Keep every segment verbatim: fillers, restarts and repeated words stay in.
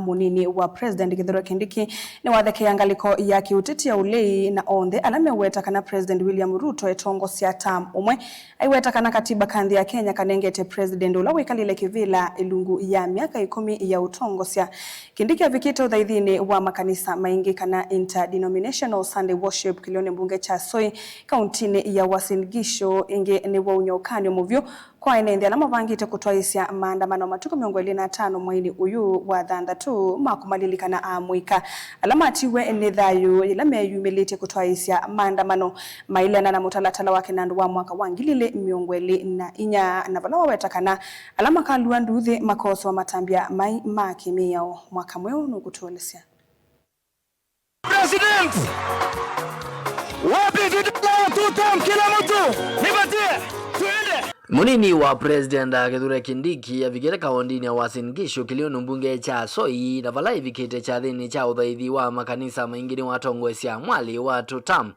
Mũnini wa President Kithure Kindiki nĩwathekeea ngalĩko ya kĩũteti ya ũlei na onthe ala meweta kana President William Ruto etongosya term ũmwe. Aiweta kana katiba ka nthĩ ya Kenya kanengete President ũla wĩkalĩle kĩvĩla ĩlungu ya myaka ĩkũmi ya ũtongosya. Kindiki avikĩte ũthaithinĩ wa makanisa maingĩ kana interdenominational Sunday worship kĩlĩonĩ mbunge kya Soi, kauntinĩ ya Uasin Gishu. Ĩngĩ nĩwaumya ũkany'o mũvyũ kwa ene nthĩ ala mavangĩte kũtwaĩĩsya maandamano matukũ mĩongo ĩlĩ na atano mweinĩ ũyũ wa thanthatũ ma kũmalilikana amũika ala matiwe nĩ thayũ yĩla meyumĩlĩtye kũtwaĩĩsya maandamano mailana na mũtalatala wa kĩnandũ wa mwaka wa ngili ilĩ mĩongo ĩlĩ na inya, na vala waweta kana ala makalua nduuthĩ makosewa matambya mai ma kĩmĩao. Mwaka mweũ nũkũtũelesya. President! Wapi vijana wa two term kila mtu? Nipatie. Tuende. Mũnini wa President Kithure Kindiki avikĩte kaũndĩnĩ ya Uasin Gishu kĩlĩonĩ mbunge kya Soi, na vala ĩvikĩte kyathĩnĩ kya ũthaithi wa makanisa maingĩ nĩwatongoesya mwalĩ wa two term.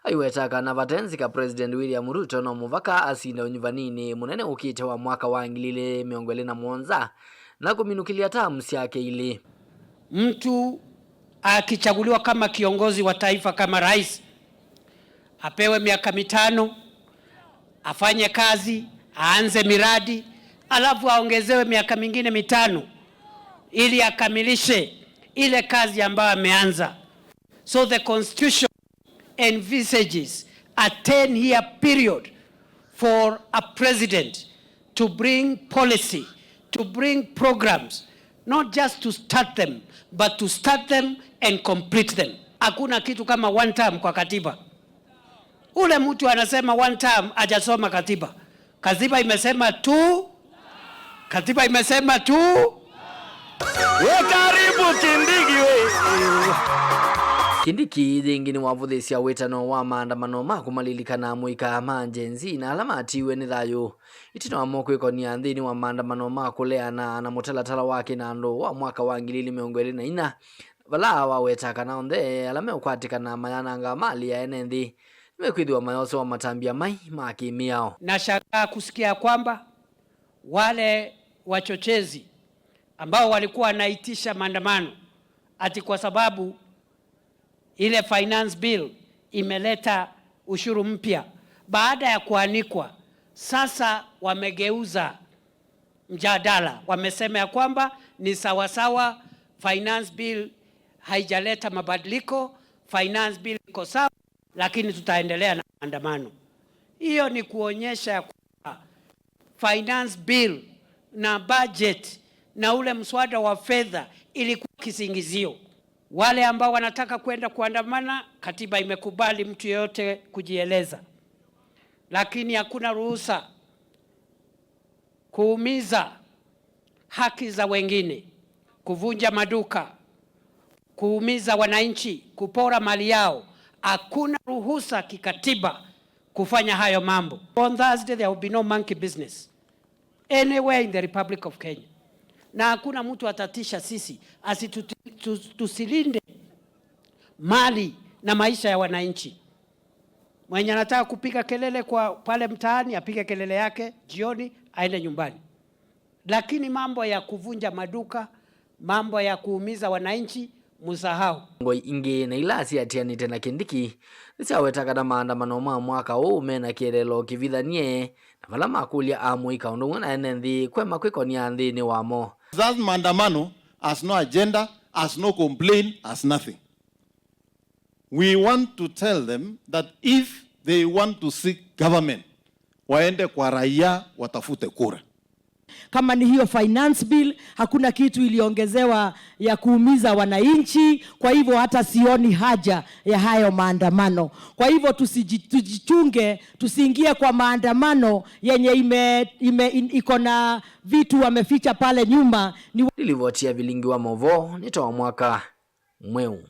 Aiweta kana vate nzika President William Ruto no mũvaka asinda ũnyuvaninĩ mũnene ũkĩte wa mwaka wa ngili ilĩ mĩongo ĩlĩ na mũonza na kũminũkĩlya term syake ilĩ. Mtu akichaguliwa kama kiongozi wa taifa, kama rais, apewe miaka mitano, afanye kazi, aanze miradi, alafu aongezewe miaka mingine mitano ili akamilishe ile kazi ambayo ameanza. So the constitution envisages a ten-year period for a president to bring policy, to bring programs, not just to start them, but to start them and complete them. Hakuna kitu kama one term kwa katiba. Ule mtu anasema one term hajasoma katiba. Katiba imesema tu, katiba imesema tu. We karibu Kindiki we. Kindiki yĩngĩ nĩwavũthĩsya wĩtano wa maandamano ma kũmalilikana amũika ma Gen Z na ala matiwe nĩ thayũ ĩtina wa mo kwĩkonia nthĩnĩ wa maandamano ma kũleana na mũtalatala wa kĩnandũ wa mwaka wa ngili ilĩ mĩongo ĩlĩ na inya, vala waweta kana onthe ala meũkwatĩkana mayanangaa mali ya ene nthĩ nĩmekwĩthĩwa mayosewa matambya mai ma kĩmĩao. Nashangaa kusikia kwamba wale wachochezi ambao walikuwa wanaitisha maandamano ati kwa sababu ile finance bill imeleta ushuru mpya, baada ya kuanikwa, sasa wamegeuza mjadala. Wamesema ya kwamba ni sawasawa, finance bill haijaleta mabadiliko, finance bill iko sawa, lakini tutaendelea na maandamano. Hiyo ni kuonyesha ya kwamba finance bill na budget na ule mswada wa fedha ilikuwa kisingizio. Wale ambao wanataka kwenda kuandamana, katiba imekubali mtu yeyote kujieleza, lakini hakuna ruhusa kuumiza haki za wengine, kuvunja maduka, kuumiza wananchi, kupora mali yao. Hakuna ruhusa kikatiba kufanya hayo mambo. On Thursday, there will be no monkey business anywhere in the Republic of Kenya. Na hakuna mtu atatisha sisi, asi tuti-, tu-, tusilinde mali na maisha ya wananchi. Mwenye anataka kupiga kelele kwa pale mtaani, apige kelele yake, jioni aende nyumbani. Lakini mambo ya kuvunja maduka, mambo ya kuumiza wananchi, musahau. Ngoi ingĩ na ila siatianĩte na Kindiki nĩsyaweta kana maandamano ma mwaka ũũ mena kĩeleelo kĩvithanie na vala makũlya amũika ũndũ ũmwe na ene nthĩ kwema kwĩkonia nthĩnĩ wamo. That maandamano has no agenda, has no complaint, has nothing. We want to tell them that if they want to seek government, waende kwa raia watafute kura. Kama ni hiyo finance bill, hakuna kitu iliongezewa ya kuumiza wananchi, kwa hivyo hata sioni haja ya hayo maandamano. Kwa hivyo tusiji-, tujichunge, tusiingie kwa maandamano yenye ime-, ime-, in-, iko na vitu wameficha pale nyuma. Ni wa- Nĩ livoti ya Vilingi wa Mauvoo, nĩ ta wa mwaka mweũ.